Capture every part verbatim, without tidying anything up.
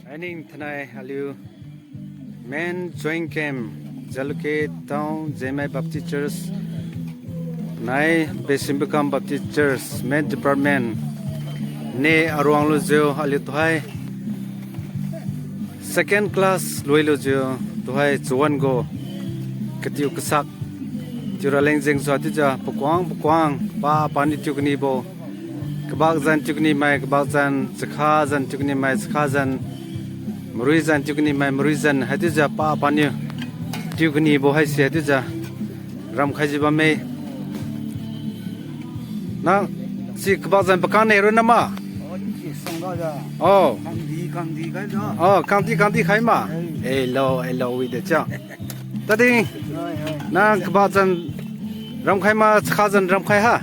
Aning thenai aliu Main Joint Camp, Jalukie Town, Zeme Baptist Church, nai Besimbekam Baptist Church, Main Department, ne aruang lu zeu aliu tuhai second class lui lu zeu tuhai chuan gu ketiu kesak, tiu ra leng zeng zua ti za, pekuang, pekuang, pa, pa ni tiu keni bo. Kebak zan tiu keni mai, kebak zan chekha zan tiu keni mai, chekha zan merui zan tiu keni mai, merui zan, hai ti za pa pa ni tiu keni bo hai si hai ti za ram khai zi bam mei. Nang si kebak zan pekang nei ru na ma? Oh. Oh, kangdi, kangdi khai ma? Elo, elo, wi de cha. Tading. Nang kebak zan ram khai ma, chekha zan ram khai ha?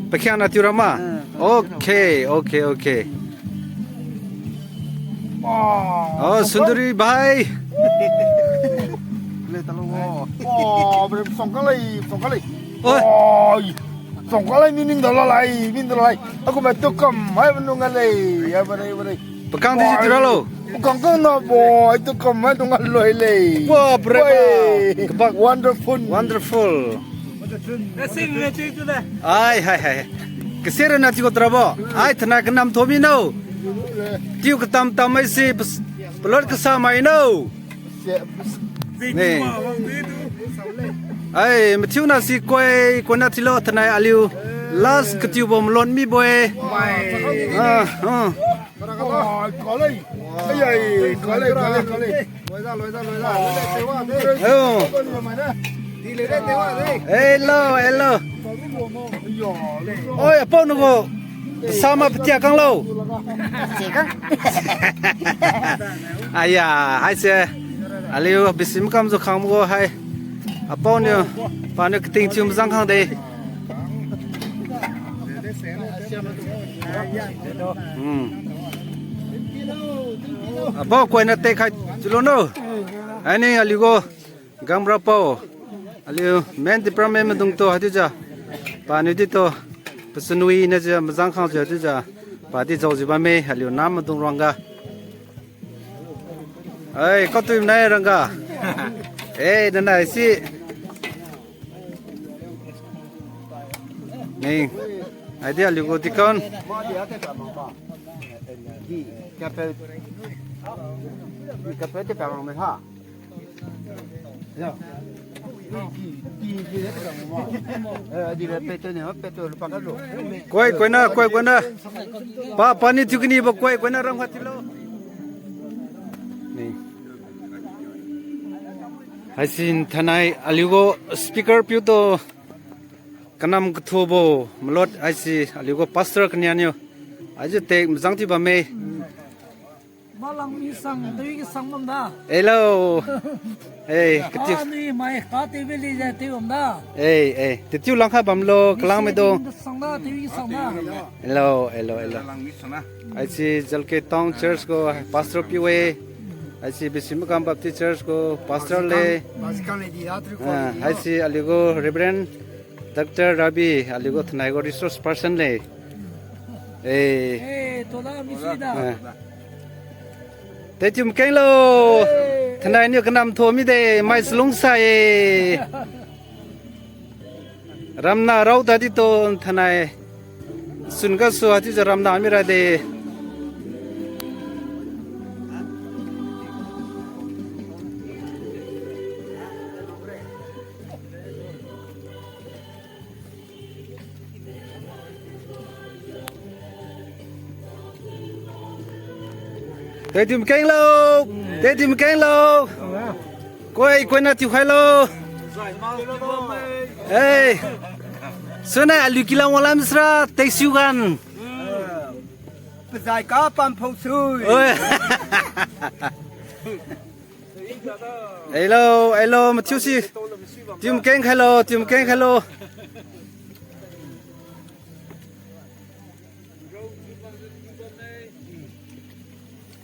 Pekiang na tiu ra ma? Okay, okay, okay. Oh, Sundari bhai. Le talo. Oh, bre, song ka lei, song ka lei. Oi. Oi. Song ka lei, mi ning da la lai, mi ning da la lai. Aku me tu kam, hai, nung ka lei, ya, bre, bre. Pekang di ji tiralo. Pekang kang na bo, ai tu kam, ai tu ngal loi lei. Wah, bre, wah. Kebak. Wonderful. Wonderful. Ai, hai, hai. Kesere na tiu ko trabo. Ai, thenai kenam thomi no. Tiu ketam tam mai si, pes-, pelot kesa mai no. Ne. Ai, metiu na si koi, koi na tilo thenai aliu. Last ketiu bom lon mi boi. Ah, ah. Ai, kalei. Ai, ai, kalei, kalei, kalei. Loi da, loi da, loi da. Loi da, loi da. Oh. Hello, hello. Oi, apau nu go. Sama petia kang lo. Aya, hai se. Aliu bisim kam zu khang go hai. Apau nu, pa nu keting chum zang khang de. Hmm. Apau koi na te khai chulo no. Aini aliu go gamra pau. Aliu main department medung to hadi ja. Pa nu di to. Pesenui ne ja mezang khang ja hadi ja. Pa di zau zi ba me aliu nam medung ruang ga. Ai, kau tui nai rang ga. Ei, na nai si. Ning, ai di aliu go deacon. Koi, koi na, koi, koi na. Pa, pa ni tukni ba koi, koi na rang hati lo. Ni. Haisin thanai aliu go speaker piu to. Kanam kethu bo, melot aisi, aliu go pastor kenia niu. Aisi te mezang ti ba mei. Malang mi sang, tewi ke sang bam da. Hello. Hey, ka ketiu. Ni mai ka tewi li ja tewi bam da. Hey, hey. Tetiu lang kha bam lo, kalang me do. Sang da, tewi ke sang da. Hello, hello, hello. Aisi Jalke Town Church go pastor piu e. Aisi Bisimukam Baptist Church go pastor le. Ah, aisi aliu go Reverend Doctor Rabi, aliu go thanai go resource person le. Eh. Eh, to da mi si da. Ah. Te tiu mkeng lo. Thanai niu kanam tho mi de, mai selung sa e. Ramna rau ta di to thanai. Sun ga su hati ze ramna mi ra de. Te tiu mkeng lo. Te tiu mkeng lo. Koi, koi na tiu khai lo. Hey. Suna aliu kilang wala misra, te siu gan. Pezai ka pam phau sui. Oi. Hello, hello, Matthew si. Tiu mkeng khai lo, tiu mkeng khai lo.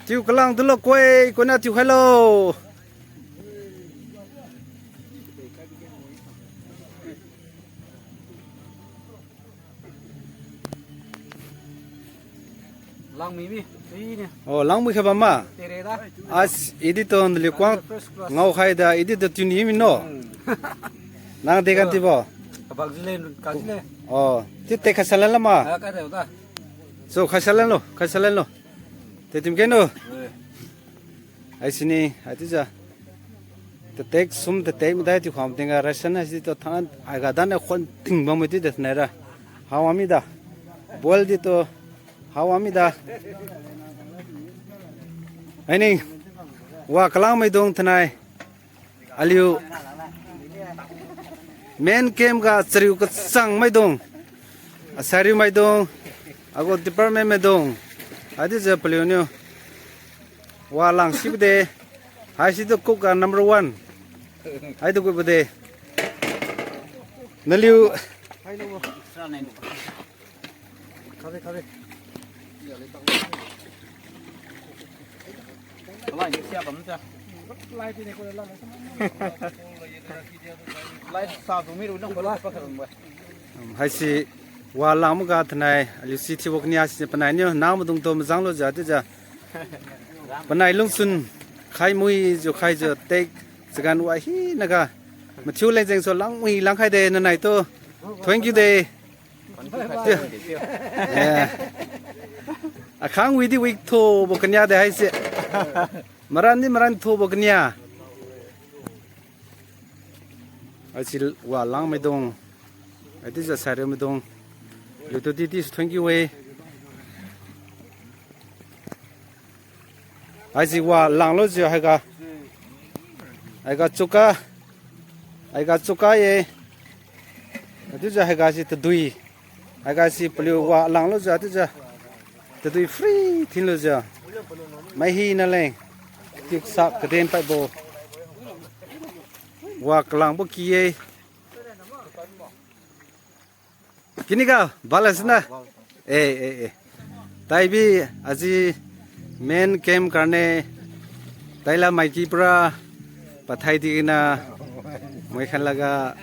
Tiu kalang du lo koi, koi na tiu khai lo. Lang Mui mi, ei ne. Oh, lang mui khe bam ma? Tere da. As, idi to neliu kuang First class. Ngau khai da, idi to tuni mi no. Hmm. Nang de kan ti bo? Kabak zile, ka zile. Oh, ti te khasalan la ma? Ah, ka de da. So, khasalan lo, khasalan lo. Te tim ke no. Eh. Ai sini, ai ti za. Tetek sum tetek medai ti kham ting ga ration ai si to thang ai ga dan khon ting bam ti de ne ra. Hawa mi da. Bol di to hawa mi da. Ai ni wa kelang mai dong tenai. Aliu main camp ga chariu kechang mai dong. Asariu mai dong. Ago department mai dong. Ai di ze paliu niu. Wa lang sibe de, hai si de cook ga number one. Hai de gube de. Naliu. Hai si wa lang mu ga tenai, aliu si thi wok nia si penai niu, nang mu dung to mezang lo za, ti za. Penai lungsun, khai mui zu khai zu, tek, segan wa hi na ga. Mathiu leng zeng so lang mui lang khai de, na nai to. Thank you de. Eh. Akhang wi di wi tho bo kenia de hai se. Maran di maran tho bo kenia. Ai si wa lang mai dong. Ai ti za sare mai dong. Lu to ti ti thank you we. Ai si wa lang lo zio hai ga. Ai ga chuka. Ai ga chuka ye. Ai ti za hai ga si tedui. Ai ga si paliu wa lang lo zio ai ti za. Tedui free thin lo zio. Mai hi na leng. Tik sak keden pai bo. Wa kelang bo ki ye. Kini ka, balance na. Eh, eh, eh. Taibi, azi main camp karne, taila mai ki pura, pathai di na, moi khan laga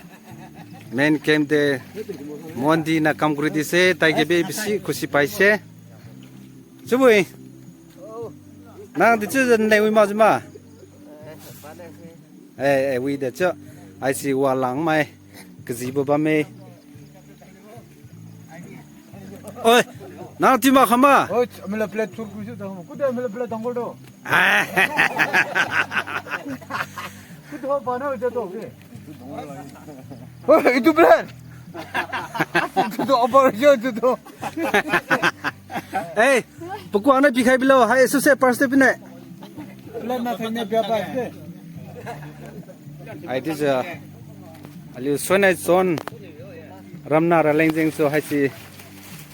main camp de, mon di na kam kuri di se, tai ke be bisi khusi pai se. Chubui. Nang di chu zan ne wi ma zuma. Eh, eh, wi de chu. Ai si wa lang mai. Kezibe bam mei. Oi, nang ti ma khama? Oi, amela plate chur kuisu da. Kuda amela plate dangol do. Kuda bana je do ke. Oi, itu plate. Itu do apa je itu do. Eh, pekuang na pi khai bilo, hai suse par step ne. Plan na thang ne bia ba. Ai di ze, aliu suanai chuan, ramna ra leng zeng su hai si,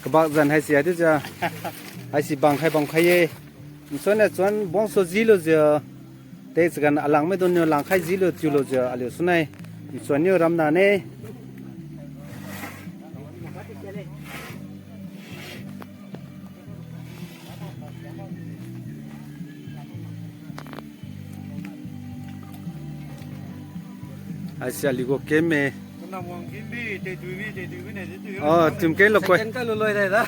kebak zan hai si, ai di ze, hai si bang khai bang khai ye. Suanai chuan bong so zi lo ze, te segan alang me don neu lang khai zi lo tiu lo ze, aliu suanai, suan neu ramna ne. Asia ligo keme. Oh, tim ke lo koi. Second ka lo loi dai da.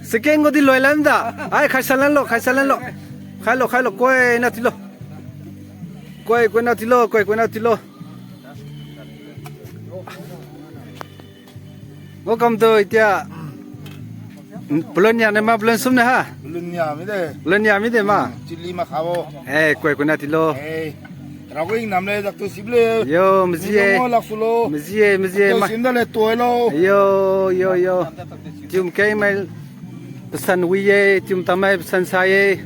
Second go di loi lan da. Ai, khai salan lo, khai salan lo. Khai lo, khai lo, koi na ti lo. Koi, koi na ti lo, koi, koi na ti lo. Welcome to itia. Polonia ne ma, polon sum ne ha? Polonia mi de. Polonia mi de ma? Hmm, chili ma khabo. Eh, koi koi na ti lo. Eh, rawing nam le, jak tu sib le. Yo, mzie. Mo lak su lo. Mzie, mzie. To ma. Sim da le, to lo. Yo, yo, yo. Tium kei mai pesan wi ye, tium ta mai pesan sa ye.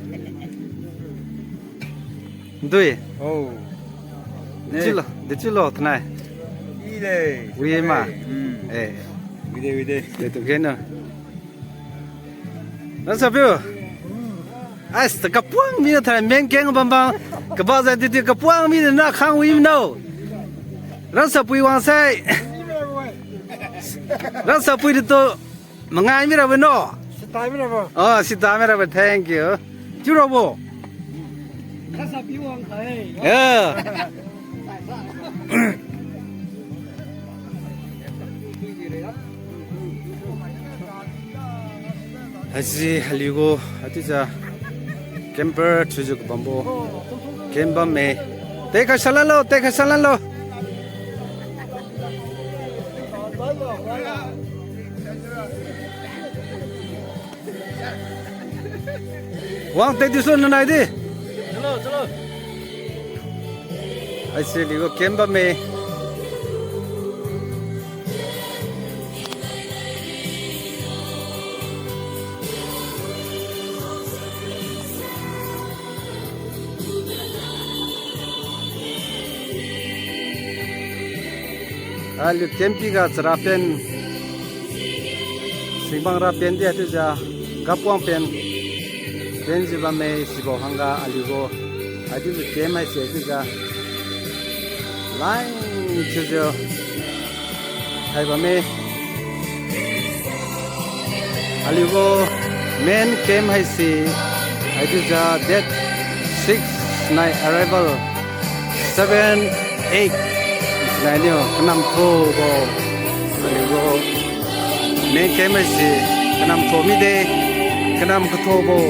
Dui. Oh. De chi lo, de chi lo, tnai. I de. Wi ma. Hmm. Eh. Wi de, wi de. De tu gena. Rasa piu. As, ta kapuang mi na tnai, meng keng bam bam. Kaba za di di kapuang mi na khang wi no. Rasa pui wang sai. Rasa pui di to. Mangai mi rabe no? Sitai mi rabe. Oh, sitai mi rabe, thank you. Chu rabe. Kasa pi wang kai. Eh. Haisi haliu gu, ati za camper chu zu kebambo. Camp bam me. Te ka salan lo, te ka salan lo. Wang te du so na nai di. Chalo, chalo. Haisi haliu gu camp bam me. Aliu camp pi ga chara pen, singbang ra pen di ati za, gapwang pen, pen zi bam me sibau hangga aliu gu, ati zu camp haisi ati za, line chu zu, hai bam me. Aliu gu main camp haisi, ati za date six nai arrival, seven, eight nai niu kenam thu bau. Aliu gu main camp haisi kenam thu mi de, kenam kethu bau.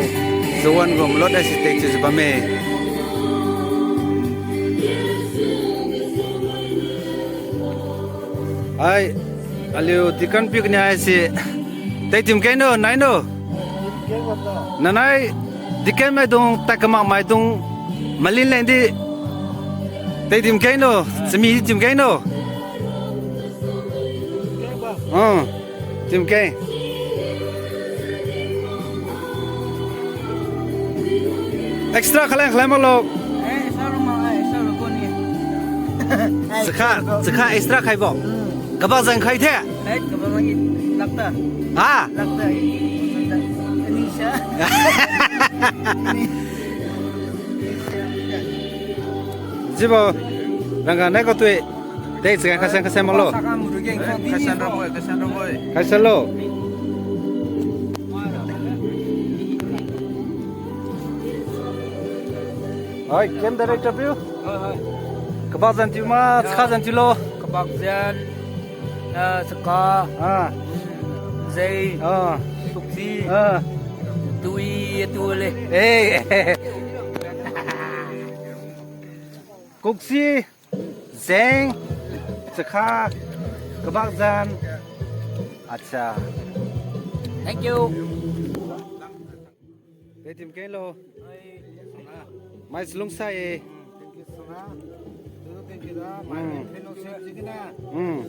Zewan gu melot haisi tek chu zi bam me. Ai, aliu deacon pi kenia haisi. Tei tim kei no, nai no. Nanai deacon mai dung, tak kemak mai dung, malin leng di. Tei tim kei no, chemi tim kei no. Ah, tim kei. Extra kaleng kaleng mak lo. Eh, extra ro ma, eh, extra ro ko ni. Chikha, chikha extra kai bo. Hmm. Kebak zang kai the. Eh, kebak zang lakta. Ha? Lakta. Ni sha. Zibo, rangga nai ko tui. Tei, chikha kasang kasang mak lo. Kasang ro boy, kasang ro boy. Kasang lo. Hai, camp director piu. Hai, hai. Kebak zan tiu ma, chikha zan tiu lo. Kebak zan, eh, chikha. Ah. Zei. Ah. Tukchi. Ah. Tui, tu le. Eh. Kuksi, zeng, chikha, kebak zan. Acha. Thank you. Tei tim kei lo. Mai selung sai. Hmm. Hmm.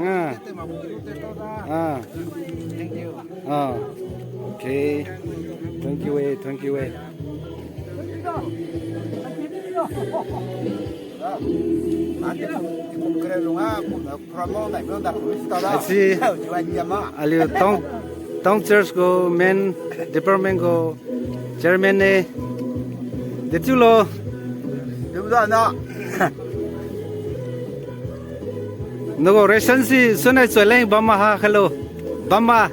Ah. Ah. Ah. Okay. Thank you, eh. Thank you, eh. Asi, aliu town, town church gu main department gu chairman ne. Detiu lo. Detiu da na. Nogo ration si sunai choi leng bam ma ha kalo. Bam ma.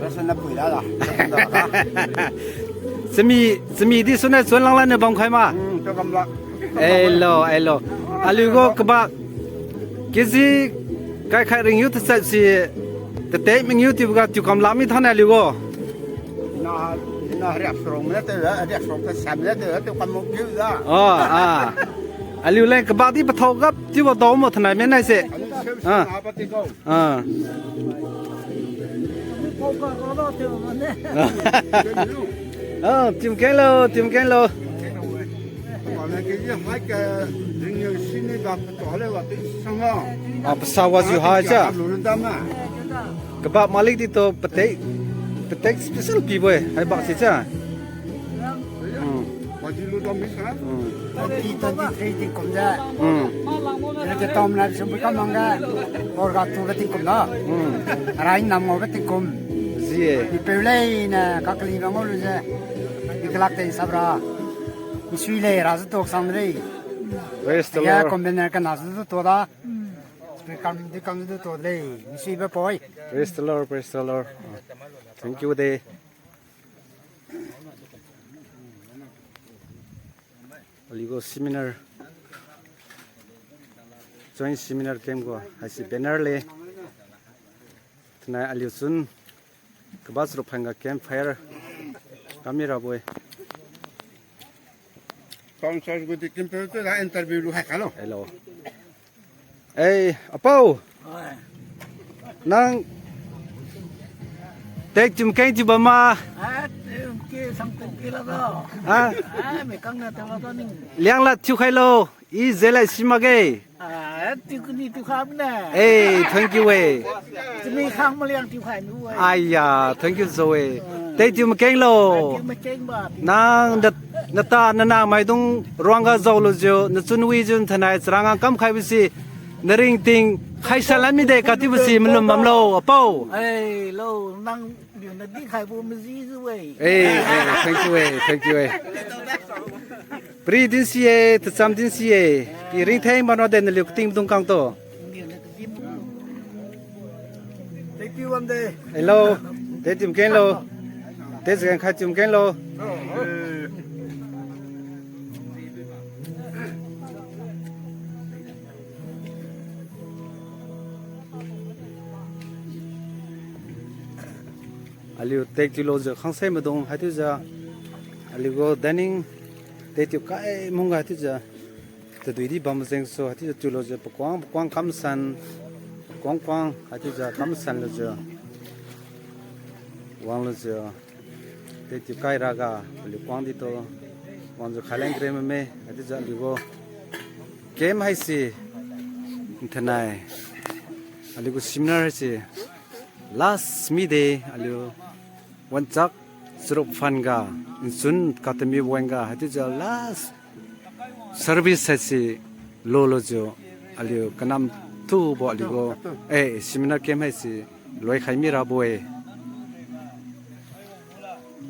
Ration na pui da da. Semi, semi di sunai choi lang la ne bam khai ma. Hmm, to bam la. Elo, elo. Aliu gu kebak K G kai khai ring yu te set si, te te ming yu ti ga tiu kam la mi thane aliu gu. Na, na riak serong me te, riak serong te sam me te, tiu kam mo kiu da. Oh, ah. Aliu leng kebak di pethau gap tiu ba dau mo thanai me nai se. Ah. Ah. Ah, tim keng lo, tim keng lo. Ah, pesa wa zi hai cha. Kebak malik di to petek, petek special pi boi, hai bak si cha. Hmm. Hmm. Twenty twenty-three tingkum ze. Hmm. Reke tom na sumbu ka mang ge. Orga tu ge tingkum na. Hmm. Rai nam ngau ge tingkum. Zie. Ni peu lei ne kakeli ba ngau lu ze. Ni kelak te sabra. Ni sui lei ra zu tok sang lei. Praise the Lord. Ya convener ka na zu tok da. Speaker di kang zu tok lei. Ni sui be poi. Praise the Lord, praise the Lord. Thank you de. Aliu gu seminar, joint seminar camp gu, haisi banner le. Tena aliu chun, Kebas Ruphan ga campfire kami rabui. Sponsors gu di kimpe tu da interview lu hai kalo. Hello. Ei, apau. Oi. Nang tek chum keng chi ba ma. Ah, tek ke sang tek ke la da. Ah? Ah, me kang na te la da ning. Liang la thiu khai lo. I ze lai si ma ge. Ah, tiu kuni tiu kham ne. Ei, thank you, eh. Timi khang ma liang tiu khai mi, eh. Aya, thank you, zo, eh. Tei tiu mekeng lo. Tiu mekeng ba, tiu. Nang na, na ta, na na mai dung ruang ga zau lo zio, na chun wi zun thanai, charang ang kam khai bisi, na ring ting, khai sa la mi de, ka ti bisi, melum bam lo, apau. Ei, lo, nang Liu na di khai bu me zi zu wei. Eh, eh, thank you, eh, thank you, eh. Pri din si, eh, tacham din si, eh. Pi ring theng ba no de na liu keting dung kang to. Liu na ketim. Thank you, one day. Hello. Te tim ken lo. Te zeng khai tim ken lo. Aliu tek ti lo ze khang sai medung, hai tu za, aliu go dining, te ti kai mung ga hai tu za, te dui di bam zeng so, hai tu za tu lo ze, pekuang, pekuang kamsan, pekuang kuang, hai tu za kamsan lo ze, wang lo ze, te ti kai ra ga, aliu kuang di to, wang ze khaileng kre me me, hai tu za aliu go, kem hai si, ntenai, aliu go seminar hai si, Last mi de aliu wanchak seruk fan ga, nsun katemi wang ga, hai tu ze last service hai si lo lo zu, aliu kanam tu bo aliu go, eh, seminar kem hai si loi khai mi ra bo e.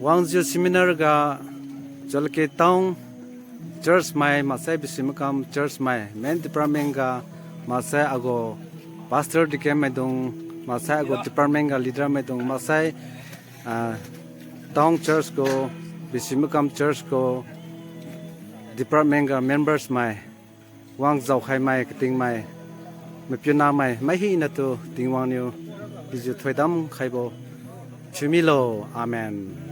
Wangzeu seminar ga Chalke Town Church mai, masai Bisimukam Church mai, main department ga, masai ago pastor deacon maidung, masai ago department ga leader maidung, masai, ah, Town Church gu, Bisimukam Church gu, department ga members mai, wang zau khai mai, keting mai, mepiuna mai, mai hi na tu Tingwang niu, bizu thoidam khai bo, chumi lo, amen.